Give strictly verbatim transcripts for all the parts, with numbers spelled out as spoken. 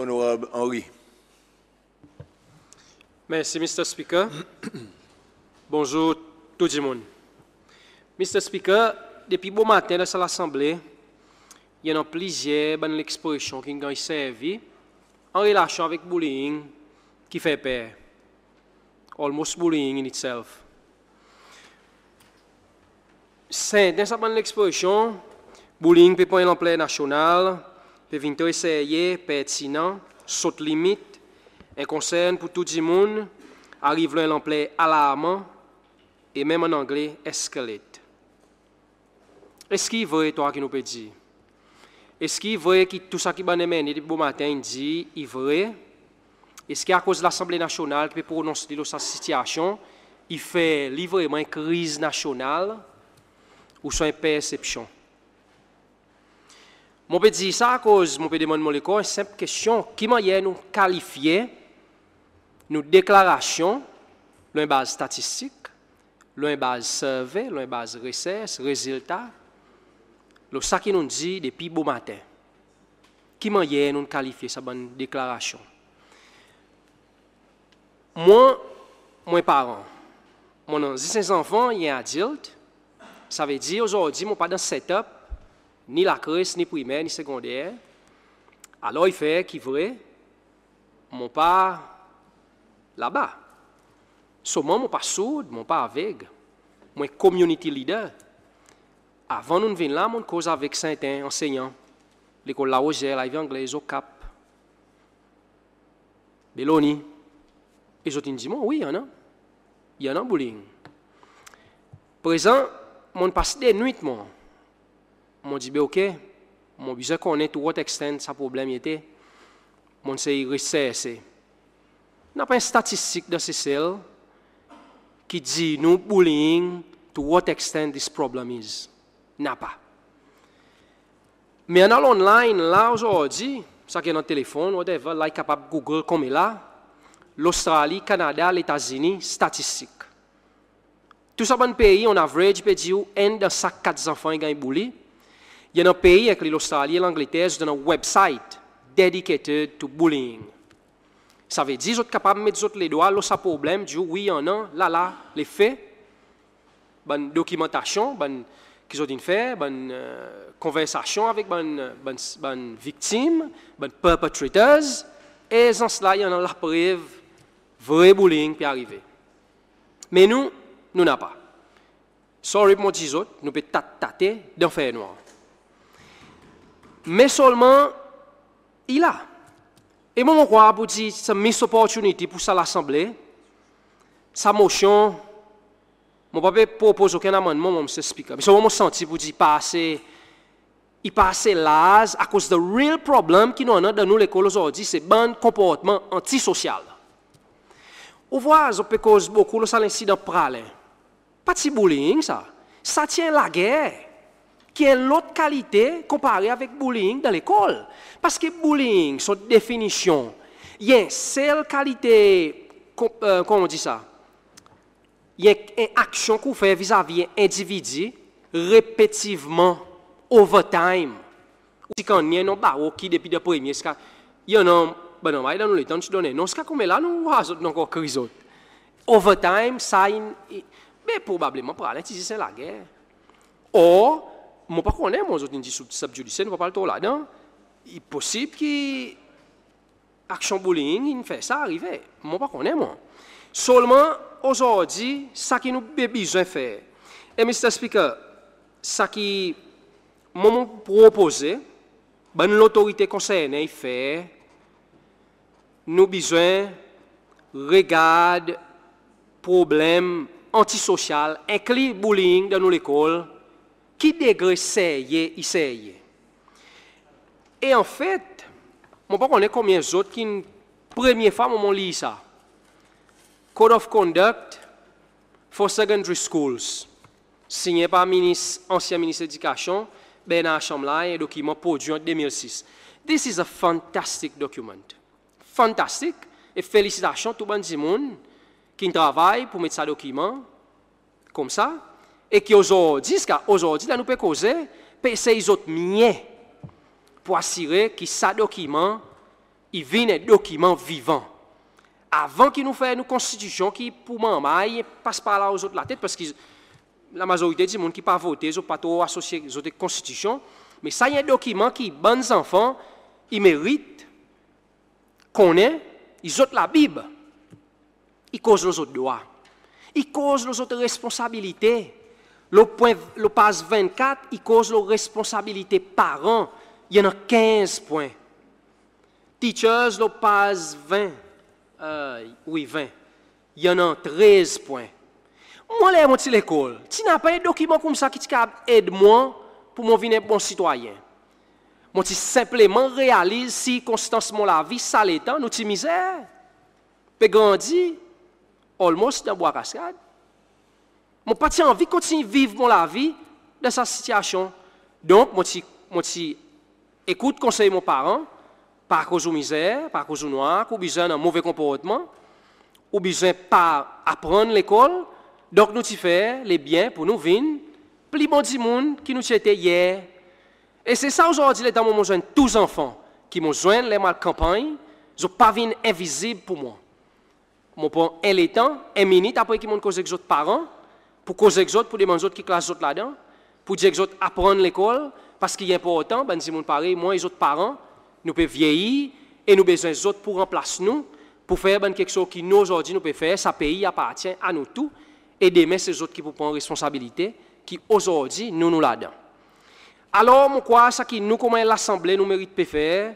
Onorab Henrie. Mersi Mr Speaker. Bonzour tou dimoun. Mr Speaker, depi bomaten dan sa Lasanble i annan plizyer bann lekspresyon ki'n ganny servi an relasyon avek bullying ki fer per. Almost bullying in itself. Serten sa bann lekspresyon, bullying pe pran en lanpler nasyonal, pe vin tre serye, pertinan, sot limit, en konsern pour tou dimoun, ariv lo en lanpler alarman e menm an Angle escalate. Eski i vre tou sa ki nou pe dir? Eski i vre ki tou sa ki bann MNA depi bomaten in dir i vre? Eski akoz Lasanble Nasyonal ki pe pronons li lo sa sityasyon i fer li vreman en kriz nasyonal ouswa en persepsyon? Mon pe dir sa akoz mon pe demann mon lekor en senp kestyon: ki mannyer nou kalifye nou deklarasyon lo en baz statistik, lo en baz survey, lo en baz resers, rezilta, lo sa ki nou'n dir depi bomaten? Ki mannyer nou'n kalifye sa bann deklarasyon? Mwan, mon en paran. Mon annan zis en zanfan, i en adilt. Savedir ozordi mon pa dan setup ni lakres, ni primer, ni segonder. Alor i fer ki vre mon pa laba. Selman mon pa sourd, mon pa aveg. Mon en community leader. Avan nou'n vin la, mon'n koz avek serten ansennyan lekol La Rosière, La Rivière Anglaise, Au Cap, Belonie. E zot in dir mwan, wi, i annan. I annan bullying. Prezan, mon'n pas de nwit mwan. Mon dir, be ok, mon bezwen konnen to what extent sa problenm i ete. Mon'n sey reserse. Napa en statistik dan Sesel ki dir nou bullying, to what extent this problem is. Napa. Me annan online la ozordi, sa ki annan telefonn, whatever, la i kapab Google konmela, Lostrali, Kanada, Letazini, statistik. Tou sa bann pei, on average, pe dir ou enn dan sak kat zanfan i ganny bully. I annan pei, enkli Lostrali e Langleter, zot annan website dedicated to bullying. Savedir zot kapab met zot ledwa lo sa problenm, dir ou wi, i annan, la, la, lefe, bann dokimantasyon, bann ki zot in fer, bann, e, konversasyon avek bann, bann, bann viktim, bann perpetrators, e zansla i annan laprev vre bullying pe arive. Me nou, nou napa. Sorry pour mon dir zot, nou pe tat, tate dan fernwar. Me selman, i la. E mwan, mon krwar pour dir sa miss opportunity pour sa Lasanble, sa Mosyon, mon pa pe propoz okenn amannman, mon Mr Speaker. Me selman mon santi pour dir i pa ase, i pa ase larz, akoz the real problem ki nou annan dan nou lekol ozordi, se bann konportman antisosyal. Ou war, zot pe koz bokou lo sa lensidan Praslin. Pa ti bullying sa. Sa ti en lager, ki en lot kalite konpare avek bullying dan lekol. Parski bullying, son definisyon, i en sel kalite, kon-, e, koman ou dir sa? I en, en aksyon ki ou fer vizavi en endividi repetivman, over time. Ou ti konn annan en baro ki depi dan premye ziska, i annan bann manmay dan nou letan ti donn en non, ziska konmela nou war zot, nou ankor kriy zot. Over time, sa in, i, be probableman Praslin ti zis en lager. Or, mon pa konnen, mon, zot in dir sou sub judice, nou pa pral tro ladan. I posib ki aksyon bullying in fer sa arive. Mon pa konnen, mwan. Selman, ozordi, sa ki nou be-, bezwen fer. E Mr Speaker, sa ki mwan, mon propoze, bann lotorite konsernen i fer, nou bezwen regard problenm antisosyal, enkli bullying dan nou lekol, ki degre serye i serye. E anfet, mon pa konnen konbyen zot ki'n, premye fwa mwan mon lir sa. Code of Conduct for Secondary Schools. Sinyen par Minis, ansyen Minis Ledikasyon, Bernard Shamla, en dokiman prodwi an de mil sis. This is a fantastic document. Fantastic, e felisitasyon tou bann dimoun ki'n travay pour met sa dokiman koumsa, e ki ozordi, ziska ozordi la nou pe koze, pe esey zot mye pour asire ki sa dokiman i vin en dokiman vivan. Avan ki nou fer nou Konstitisyon ki pour manrmay i pas par lao zot latet, parski lamazorite dimoun ki pa vote, zot pa tro asosye zot ek Konstitisyon, me sa i en dokiman ki bann zanfan i merit konnen, i zot Labib, i koz lo zot drwa, i koz lo zot responsabilite. Lo pwen, lo paz vennkat, i koz lo responsabilite paran, i annan kenz pwen. Teachers, lo paz ven, e, wi, ven, i annan trez pwen. Mwan, ler mon ti lekol, ti napa en dokiman koumsa ki ti kapab ed mwan pour mon vin en bon sitwayen. Mon ti senpleman realiz sirkonstans mon lavi sa letan, nou ti mizer, pe grandi almost dan Bwa Kaskad. Mon pa ti anvi kontinyen viv mon lavi dan sa sitiasyon. Donk, mon ti, mon ti ekout konsey mon paran, pa akoz ou mizer, pa akoz ou nwanr, ki ou bezwen annan move konportman, ou bezwen pa aprann lekol. Donk, nou ti fer lebyen pour nou vin pli bon dimoun ki nou ti ete yer. E se sa ozordi, letan mon, mon zwenn tou zanfan ki mon zwenn ler mon al kanpanny, zot pa vin envizib pour mwan. Mon pran en letan, en minit apre ki mon'n koz ek zot paran, pour koz ek zot, pour demann zot ki klas zot ladan, pour dir ek zot aprann lekol, parski i enportan, bann dimoun parey mwan e zot paran, nou pe vyeyir, e nou bezwen zot pour ranplas nou, pour fer bann keksoz ki nou ozordi nou pe fer, sa pei i apartyen a nou tou, e demen se zot ki pou pran responsabilite ki ozordi nou, nou ladan. Alor, mon krwar sa ki nou koman en Lasanble nou merit pe fer,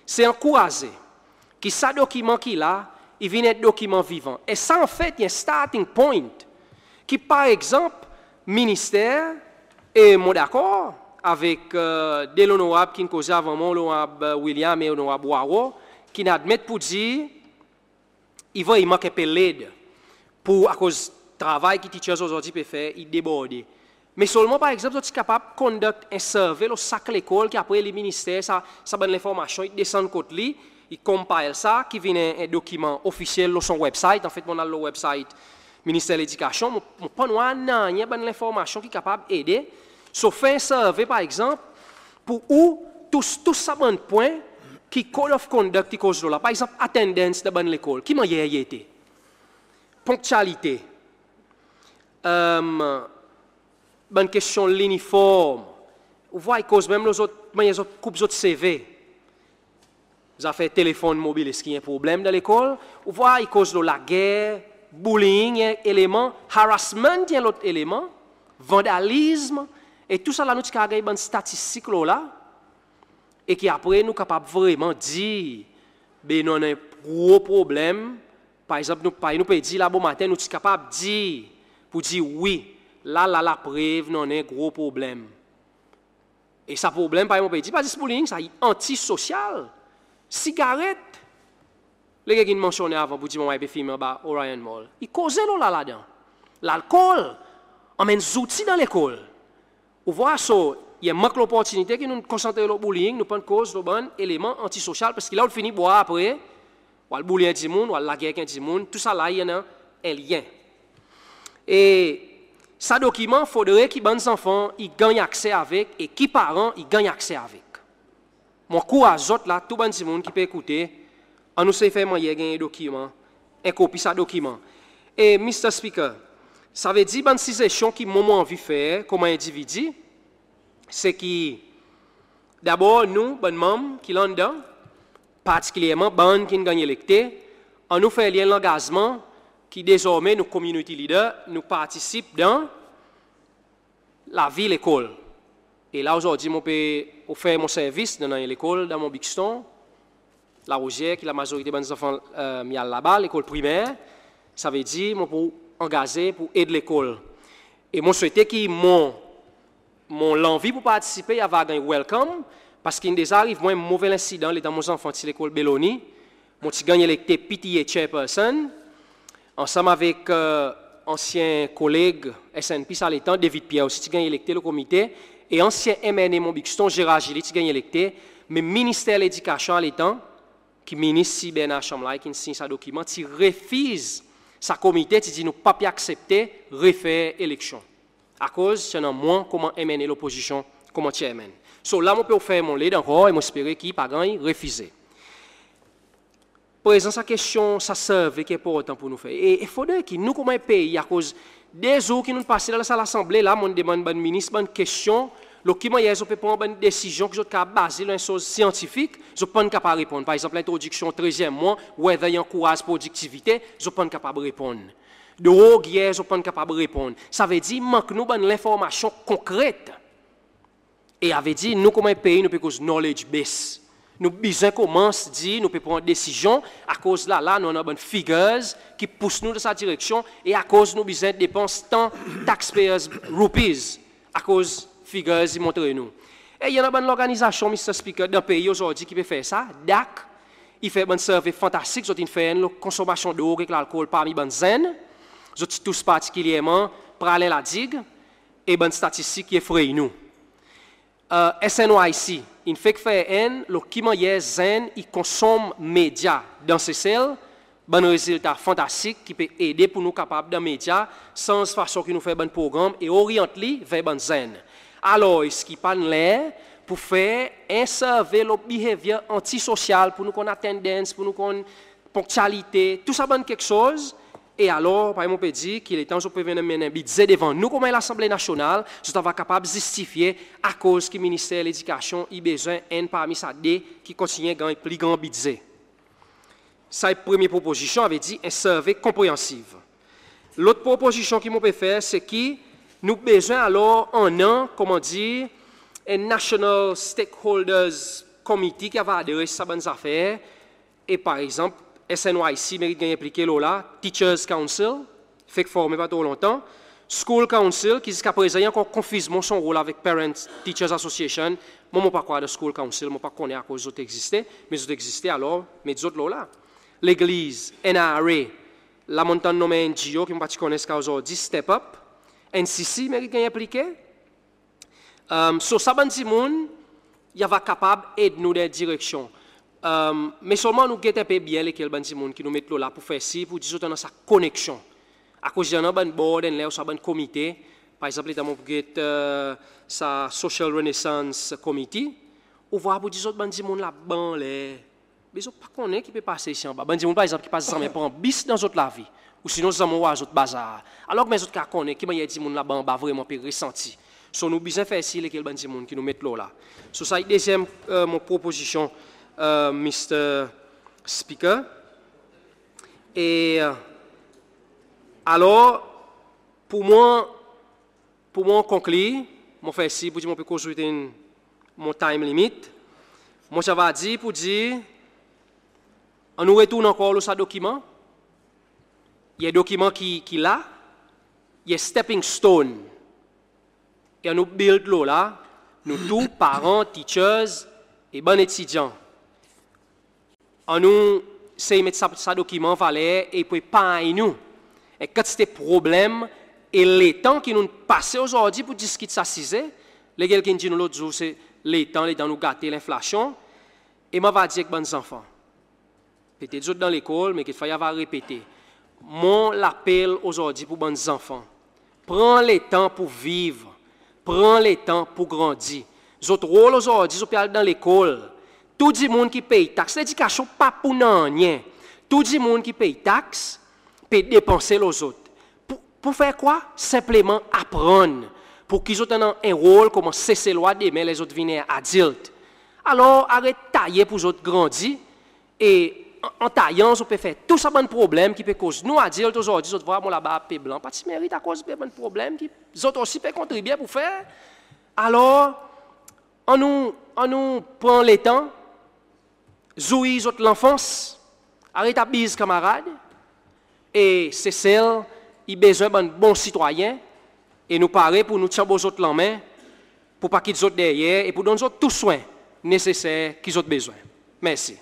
se ankouraze ki sa dokiman ki la, i vin en dokiman vivan. E sa, anfet, i en starting point ki, par egzanp, Minister, e mon dakor avek, e, de Onorab ki'n koze avan mwan, Onorab William e Onorab Hoareau, ki'n admet pour dir i vre i mank en pe led pour, akoz travay ki teachers ozordi pe fer i deborde. Me selman, par egzanp, zot ti kapab conduct en survey lo sak lekol, ki apre li Minister, sa, sa bann lenformasyon i desann kot li, i compile sa, ki vin en, en dokiman ofisyel lo son website. Anfet, mon'n al lo website Minister Ledikasyon, mon, mon pa'n war nanryen bann lenformasyon ki kapab ede. So, fer en survey, par egzanp, pour ou tous, tous sa bann pwen ki Code of Conduct i koz lo la. Par egzanp, attendance dan bann lekol, ki mannyer i ete? Ponktyalite, e, bann kestyon liniform, ou vwar i koz menm lo zot, mannyer zot koup zot seve. Zafer telefonn mobil, eski i en problenm dan lekol? Ou vwar i koz lo lager, bullying i en eleman, harassment i en lot eleman, vandalizm, e tou sa la nou ti kapab ganny bann statistik lo la, e ki apre nou kapab vreman dir, be, nou annan en gro problenm. Par egzanp, nou, parey nou pe dir la bomaten, nou ti kapab dir, pour dir wi, la, la laprev nou annan en gro problenm. E sa problenm, parey mon pe dir, pa zis bullying, sa i antisosyal. Sigaret, lekel ki'n mansyonnen avan pour dir manrmay pe fimen anba Orion Mall, i koze lo la ladan. Lalkol, anmenn zouti dan lekol. Ou vwar, so, i en mank loportinite ki nou'n konsantre lo bullying, nou pa'n koz lo bann eleman antisosyal, parski la ou fini bwar apre, ou al bully en dimoun, ou al lager ek en dimoun, tou sa la i annan en lyen. E sa dokiman, fodre ki bann zanfan i ganny akse avek, e ki paran i ganny akse avek. Mon ankouraz zot la, tou bann dimoun ki pe ekoute, annou sey fer mannyer ganny en dokiman, en kopi sa dokiman. E, Mister Speaker, savedir bann sizesyon ki mwan mon anvi fer koman endividi, se ki, dabor, nou, bann manm ki la anndan, partikilyerman bann ki'n ganny elekte, annou fer li en langazman ki dezormen nou community leader, nou partisip dan lavi lekol. E la ozordi mon pe ofer mon servis dan, dan en lekol dan Mont Buxton, La Rosière, ki lamazorite bann zanfan, e, i al laba, lekol primer. Savedir mon pou angaze pour ed lekol. E mon swete ki mon, mon lanvi pour partisipe i ava ganny welcome, parski in deza ariv mwan en move lensidan letan mon zanfan ti lekol Belonie, mon ti ganny elekte P T A chairperson, ansanm avek, e, ansyen koleg SNP sa letan, David Pierre, osi ti ganny elekte lo komite, e ansyen MNA Mont Buxton, Gérard Gilly, ti ganny elekte, me Minister Ledikasyon sa letan, ki Minis Sir Bernard Shamla, ki'n siny sa dokiman, ti refiz sa komite, ti dir nou pa pe aksepte refer eleksyon. Akoz ti annan mwan koman MNA lopozisyon, koman chairman. So, la mon pe ofer mon led ankor, e mon espere ki i pa ganny refize. Prezan sa kestyon, sa survey ki enportan pour nou fer. E, e fodre ki nou konman en pei, akoz de zour ki nou'n pase dan sa Lasanble la, mon'n demann bann Minis bann kestyon lo ki mannyer zot pe pran bann desizyon ki zot kapab baze lo en soz syantifik, zot pa'n kapab reponn. Par egzanp, lentrodiksyon trezyenm mwan, whether i ankouraz prodiktivite, zot pa'n kapab reponn. Drog yer, zot pa'n kapab reponn. Savedir i mank nou bann lenformasyon konkret. E savedir nou konman en pei, nou pe koz knowledge base. Nou bezwen konmans dir nou pe pran desizyon, akoz la la nou annan bann figures ki pous nou dan sa direksyon, e akoz nou bezwen depans tan taxpayers rupees, akoz figures i montre nou. E i annan bann lorganizasyon, Mr Speaker, dan pei ozordi ki pe fer sa. DAC i fer bann survey fantastik, zot in fer enn lo konsonmasyon drog ek lalkol parmi bann zenn. Zot ti tous partikilyerman Praslin, La Digue, e bann statistik i efrey nou. E, S N Y C in fek fer enn lo ki mannyer zenn i konsonm medya dan Sesel, bann rezilta fantastik ki pe ede pour nou kapab dan medya sanz fason ki nou fer bann progranm e oryant li ver bann zenn. Alor, eski pa'n ler pour fer en survey lo behaviour antisosyal, pour nou konn attendance, pour nou konn ponktyalite, tou sa bann keksoz? E alor, parey mon pe dir, ki letan zot pe vin anmenn en bidze devan nou konman Lasanble Nasyonal, zot ava kapab zistifye akoz ki Minister Ledikasyon i bezwen enn parmi sa de ki kontinyen ganny pli gran bidze. Sa i premye propozisyon, savedir en survey konpreansiv. Lot propozisyon ki mon pe fer, se ki nou bezwen alor annan, konman dir, en National Stakeholders Committee ki ava adres sa bann zafer. E par egzanp, S N Y C merit ganny enplike lo la, Teachers Council, fek formen pa tro lontan, School Council, ki ziska prezan i ankor konfizman son rol avek Parents Teachers Association. Mwan, mon pa krwar dan School Council, mon pa konnen akoz zot egziste, me zot egziste, alor met zot lo la. Legliz, N R A, la mon'n tann nonmen N G O ki mon pa ti konnen ziska ozordi, Step Up, N C C merit ganny enplike. Em, so sa bann dimoun i ava kapab ed nou dan en direksyon. Em, me selman nou get en pe byen lekel bann dimoun ki nou met lo la pour fer sir pour dir zot annan sa koneksyon. Akoz i annan bann board, enn ler, ouswa bann komite, par egzanp, letan mon get, e, sa Social Renaissance Committee, ou vwar pour dir zot bann dimoun laba anler, me zot pa konnen ki pe pase isi anba. Bann dimoun, par egzanp, ki pa zanmen pran bis dan zot lavi, ou sinon zanmen war zot bazar. Alor konman zot kapab konnen ki mannyer dimoun laba anba vreman pe resanti? So nou bezwen fer sir lekel bann dimoun ki nou met lo la. So sa i dezyenm, e, mon propozisyon, e, Mr Speaker. E, e, alor, pour mwan, pour mwan konklir, mon fer sir pour dir mon pe koz within mon time limit. Mon ti ava dir pour dir, annou retourn ankor lo sa dokiman. I en dokiman ki, ki la, i en stepping stone. E annou build lo la, nou tou, paran, teachers, e bann etidyan. Annou sey met sa, sa dokiman valer e i pou eparny nou en kantite problenm e letan ki nou'n pase ozordi pour diskit sa size, lekel ki'n dir nou lot zour se letan, letan nou gate lenflasyon. E mon ava dir ek bann zanfan, petet zot dan lekol, me kekfwa i ava repete. Mon lapel ozordi pour bann zanfan, pran letan pour viv, pran letan pour grandi. Zot rol ozordi, zot pe al dan lekol. Tou dimoun ki pey tax, ledikasyon pa pour nanryen. Tou dimoun ki pey tax pe depanse lo zot. Pour, pour fer kwa? Senpleman aprann. Pour ki zot annan en rol konman Seselwa demen ler zot vin adilt. Alor, aret taye pour zot grandi, e an, an tayan, zot pe fer tou sa bann problenm ki pe koz nou adilt ozordi, zot vwar mon labarb pe blan, pa ti merit, akoz bann problenm ki zot osi pe kontribye pour fer. Alor, annou, annou pran letan, zwir zot lanfans, aret abiz kanmarad, e Sesel i bezwen bann bon sitwayen, e nou pare pour nou tyenbo zot lanmen, pour pa kit zot deryer, e pour donn zot tou swen neseser ki zot bezwen. Mersi.